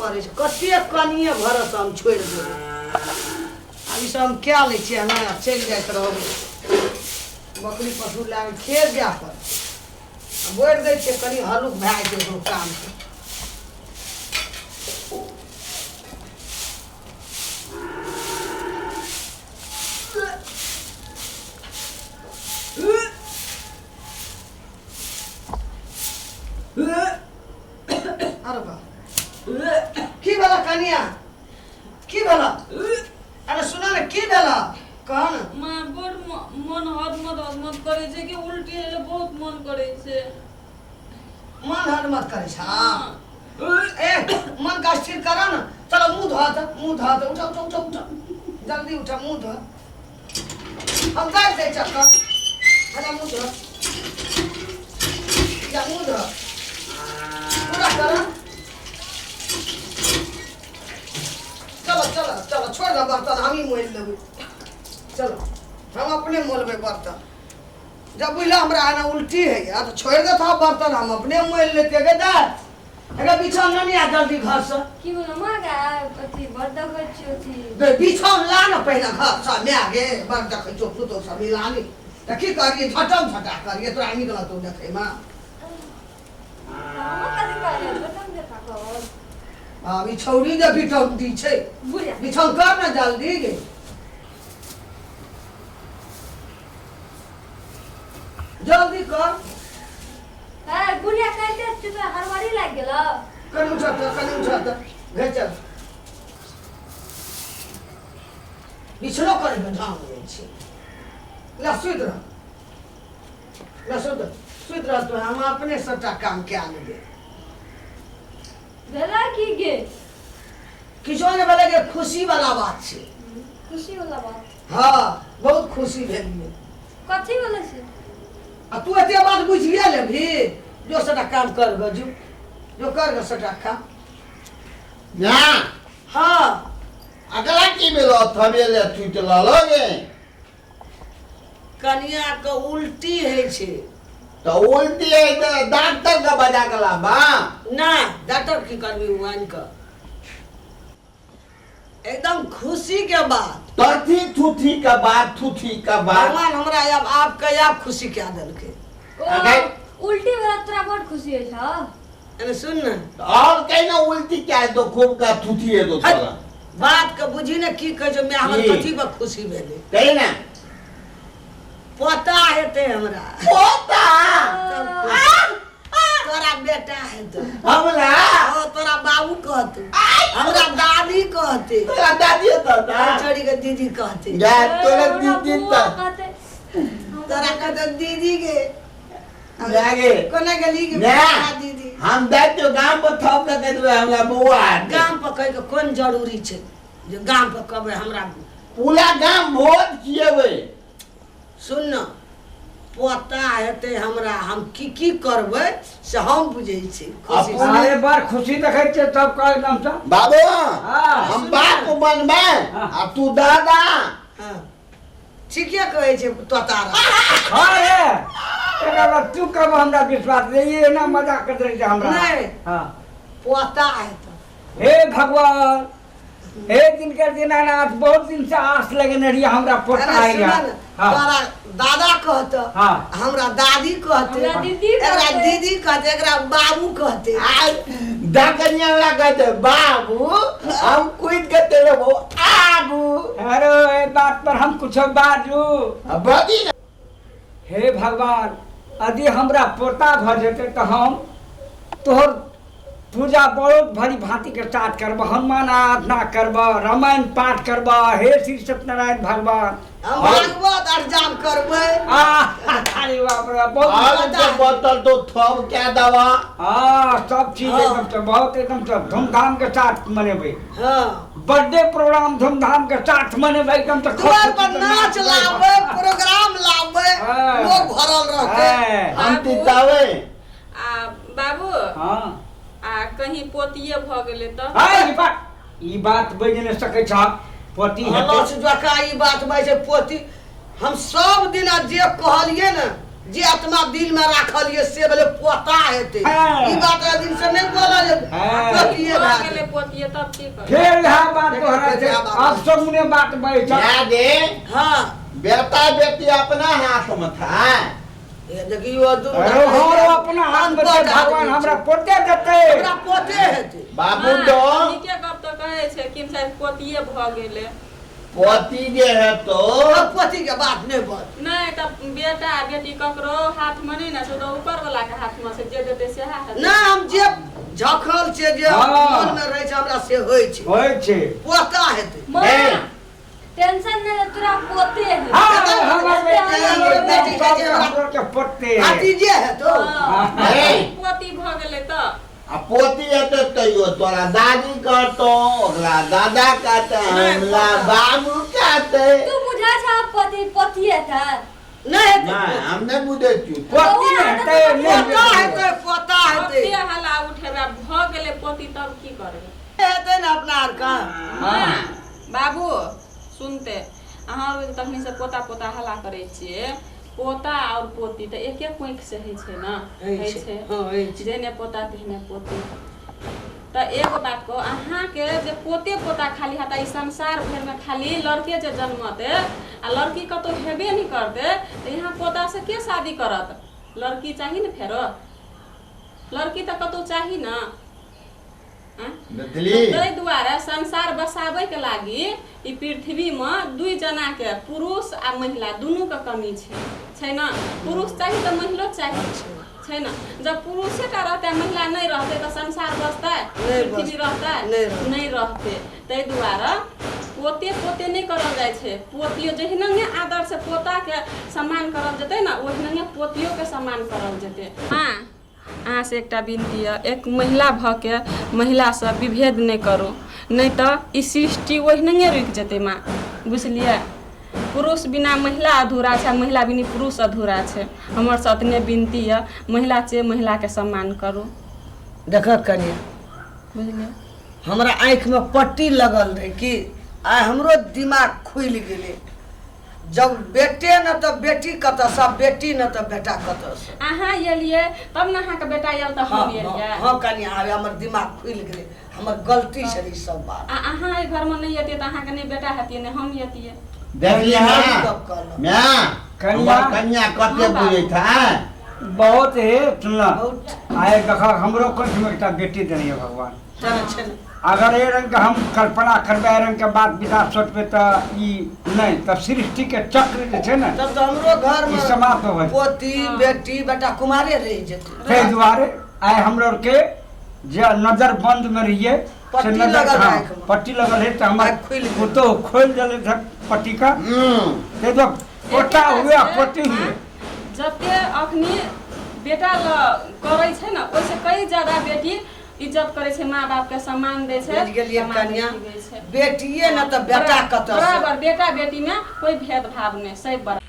करै छै कतेक कनिए भरस हम छोड़ि देबै। आब ई सब हम कए लै छियै ने, चलि जाइत रहबै बकरी पशु लए कऽ खेत जाय पड़तै। आ बोरि दै छियै, कनि हल्लुक भए जेतै ओकरो कामके। अरे बा, की भेल कनिया, की भेल? अरे सुन ने, की भेल कह ने। माँ, बड़ मन हदमद हदमद करै छै कि उल्टी होइले बहुत मन करै छै। मन हदमद करै छै? हाँ। ए, मन का स्थिर कर ने। चलो मुंह धो त, मुंह धो त। उठा उठा उठा उठा, जल्दी उठा, मुंह धो। हम दाबि दै चक्कर। अच्छा, मुंह धो, जा मुंह धो, पूरा कर। चलो चलो चलो, छोड़ दो बर्तन, हम ही मोल लेबै। चलो, हम अपने मोलबै बर्तन। जब बुझल हमरा एना उल्टी है तऽ छोड़ि देता बर्तन, हम अपने मोल लेते। गे दाय, एगा बिछौन नहीं आ जल्दी घर से। की बोलो माँ गा, अथी बड़ देखै छी अथी। गे, बिछौन ला ने पहिने घर से। माय गे, बड़ देखै छौ पुतोह सब मिलानी तऽ की करियै? झटम झटा करियै? तोरा नीक लगतौ देखैमे? हम कथी कहलियै? बटन देखा कर। आब ई छौरी जे बिटौटी छै। बुझा। बिछौन कर ने जल्दी गे, जल्दी कर। ए बुढ़िया, कहिते छी तोरा हड़बड़ी लागि गेलौ। कनि उठा तऽ, कनि उठा तऽ, घर चल। बिछनो करैके ढंग नहि छै। ला सुति रह, ला सुति सुति रह तू, हम अपने सबटा काम कए लेबै। भेलै की गे? किछो नहि भेलै गे, खुशी वाला बात छै। खुशी वाला बात? हाँ, बहुत खुशी भेलियै। कथी वाला छै? आ तू एते बात बुझिए लेबही? जो सबटा काम कर गो, जो जो कर गो सबटा काम। ना। हाँ। अगला की भेलो थबेले टूटि लगे? कनिया के उल्टी होइ छै। तऽ उल्टी है तऽ डॉक्टर के बजा के लाबा। नहि, डॉक्टर की करबी? ओ आनि कऽ एकदम खुशी के बात। तथी थुथी के बात, थुथी के बात। भगवान हमरा आब आपके आब खुशी कए देलकै। ओ अगे। उल्टी वाला तोरा बड़ खुशी होइ छौ? एने सुन ने। और कहीं ना उल्टी क्या है तो खूब का थुथी है तो हट, तोरा बात के बुझी ने की कहै छौ। माय हमर की? कथी पर खुशी भेलै? कहीं ना। पोता हेतै हमरा। पोता? तोरा बेटा हेतै। हमरा? ओ तोरा बाबू कहतै, हमरा दादी कहतै। तोरा दादी होता ना? छोड़ी के दीदी कहतै। जा तोरा हमरा दीदी बुआ त कहतै। तोरा कहतै दीदी गे। जागे। कोना गेली गे? ना। दीदी। हम दादी गाम पर थप के कह देबै हमरा बौआ हेतै। गाम पर कहि के कोन जरूरी छै जे गाम पर कहबै हमरा? पूरा गाम भोज खिएबै। सुन न, पोता हेतै हमरा, हम की की करबै से हम बुझै छी खुशी से। अरे बड़ खुशी देखै छियै सब के एकदम से। बाबू। हाँ। हम बाप बनबै हाँ। आ तू दादा। हाँ, ठीके कहै छै तोता। हाँ रे, एकर बाद तू कब हमरा विश्वास नहीं, एना मजाक करैत रहै छै हमरा। नहि। हाँ। पोता हेतै। हे भगवान, हे दिनकर दीनानाथ, बहुत दिन से आस लगेने रहिए हमरा पोता अरे आइया। सुन ने, हाँ। तोरा दादा कहत, हाँ। हमरा दादी कहते, हमरा दीदी एकरा कहतै। दीदी कहते, एकरा बाबू कहते। आ डाकनिया वाला कहते बाबू, हम कूद के तेरे वो आबू। अरे ए बात पर हम कुछ बाजू? अब बाजी ना। हे भगवान, यदि हमरा पोता भऽ जेतै तऽ हम तोहर पूजा बहुत भरी भांति के साथ करब, हनुमान आराधना करब, रामायण पाठ करब। हे श्री सत्यनारायण भगवान। हम भागवत अरजाम करबै। आ अरे बाप रे, बहुत और के बोतल तो थप क्या दवा। हाँ, सब चीज हाँ। एकदम से बहुत एकदम से धूमधाम के साथ मनेबै। हाँ। बर्थडे प्रोग्राम धूमधाम के साथ मनेबै एकदम से। दुआर पर नाच लाबै, प्रोग्राम लाबै। हाँ। लोग भरल रहतै। हाँ। हम तितावे। आ बाबू। हाँ। आ कहीं पोतिये भऽ गेलै तऽ? हाँ, ई बात बाजि नहि सकै छह, पोती हेतै। अलस जकाँ ई बात बाजै छै पोती। हम सब दिना जे कहलियै ने जे आत्मा दिल में राखल ये से भेलै पोता हेतै। हाँ। ई बात एहि दिन से नहि बोलल जे हाँ। पोतिये भऽ भए गेलै पोतिये तब की करबै? फेर इएह बात तोहरा छै। इएह बात। आब सगुने बात बजै छ। माय गे हाँ बेटा बेटी अपना हाथ में था। ये देखियो दू अरे हमरो अपना हाथ में छै, भगवान हमरा पोते देतै। हमरा पोते हेतै। बाबू माँ, तो नीके गप तऽ कहै छै कि शायद पोतिये भऽ गेलै। पोती जे है तो अब पोती के बात नहि बोल। नहि तऽ बेटा बेटी ककरो हाथमे नहि ने छै, ओ तऽ ऊपर वाला के हाथमे छै, जे देतै सएह हेतै। नहि हम जे झखल छै जे हाँ। मन में रहै छै हमरा से होइ छै। होइ छै। पोता हेतै। माँ ए। टेंशन नहीं ले, तोरा पोते है। हाँ, हमर बेटी हमर बेटी कहै छै हमरा हमरो के पोते। भतीजे हेतौ। हँ, ए। पोती भऽ गेलै तऽ आ पोती हेतै तैयो तोरा दादी कहतो, ओकरा दादा कहते, हमरा बाबू कहते। तू बुझा छा पति पोतिये था। नहि हेतै। नहीं हम नहीं बुझे छी। पोती नहि हेतै, नहि पोता हेतै पोता हेतै। ओते हल्ला उठेबै भऽ गेलै पोती तब की करबै? हेतै ने अपना आर के। माँ, बाबू सुनते अहाँ आर तखनी से पोता पोता हल्ला करै छियै। पोता और पोती तऽ एके कोखि से होइ छै ने, होइ छै। हँ, होइ छै। जेहने पोता तेहने पोती। तऽ एगो बात कहू अहाँके जे पोते पोता खाली हेतै ई संसार भरिमे खाली लड़के जे जन्मतै आ लड़की कतहु हेबे नहि करतै तऽ यहाँ पोता से के शादी करत? लड़की चाही ने, फेरो लड़की तऽ कतहु चाही ने। आँय? बुझली? ताहि दुआरे संसार बसाबै के लागी ई पृथ्वी में दुई जना के पुरुष आ महिला दुनू के कमी छै, छै ने? पुरुष चाही तऽ महिलो चाही, छै ने? जब पुरुषे टा रहतै आ महिला नहि रहतै तऽ संसार बसतै? नहि पृथ्वी बसतै। रहतै? नहि रहतै। नहि रहतै। ताहि दुआरे पोते पोते नहि करल जाइ छै। पोतियो जहिनांगे आदर से पोता के सम्मान करल जेतै ने ओहिनांगे पोतियो के सम्मान करल जेतै। हाँ, अहाँ से एकटा विनती यऽ, एक महिला भऽ के महिलासँ विभेद नहि करू, नहि तऽ ई सृष्टि ओहिनांगे रुकि जेतै। माँ बुझलियै, पुरुष बिना महिला अधूरा छै आ महिला बिना पुरुष अधूरा छै। हमर से अतने विनती यऽ, महिला छै महिलाके सम्मान करू। देखक कनिया, बुझलियै? हमरा आँखिमे पट्टी लगल रहै कि आइ हमरो दिमाग खुलि गेलै। जब बेटे न तऽ बेटी कतऽसँ, बेटी न तऽ बेटा कतऽसँ। अहाँ एलियै तब ने अहाँके बेटा आयल तऽ हाँ हम एलियै। हाँ कनिया, आब हमर दिमाग खुलि गेलै, हमर गलती छलै ई सब बात। आ अहाँ एहि घरमे नहि एतियै तऽ अहाँके नहि बेटा हेतियै नहि हम एतियै। देखली हम ना गप कहलहुँ। माय कनिया। हमर कन्या कते हाँ, बाबू। बुझै था। बहुत हे सुनला बहुत। आइ देख हमरो कोखिमे एकटा बेटी देने यऽ भगवान। चल छै ने। अगर एहि रंग के हम कल्पना करबै, एहि रंग के बात विचार सोचबै तऽ ई नहि तऽ सृष्टि के चक्र जे छै ने तब तऽ हमरो घर ई में समाप्त भऽ जेतै। पोती हाँ। बेटी बेटा कुमारे रहि जेतै। ताहि दुआरे आइ हमरो आरके जे नजर बंद में रहियै से पट्टी नजर लगल हाँ, आँखिमे। पट्टी लगल है तऽ हमर आँखि खुलि गेल। पुतोहु खोलि देले रहै पट्टी का। हम्म ताहि दुआरे पोता हुए आ पोती हुए जते अखनी बेटा ल करै छै ने ओहिसँ कई ज्यादा बेटी इज्जत करै छै, माँ बाप के सम्मान दै छै, बुझि गेलियै सम्मान कनिया, दै छै। बेटिये न तऽ बेटा कतऽसँ। बराबर बेटा बेटी में कोई भेदभाव नहीं, सब बराबर।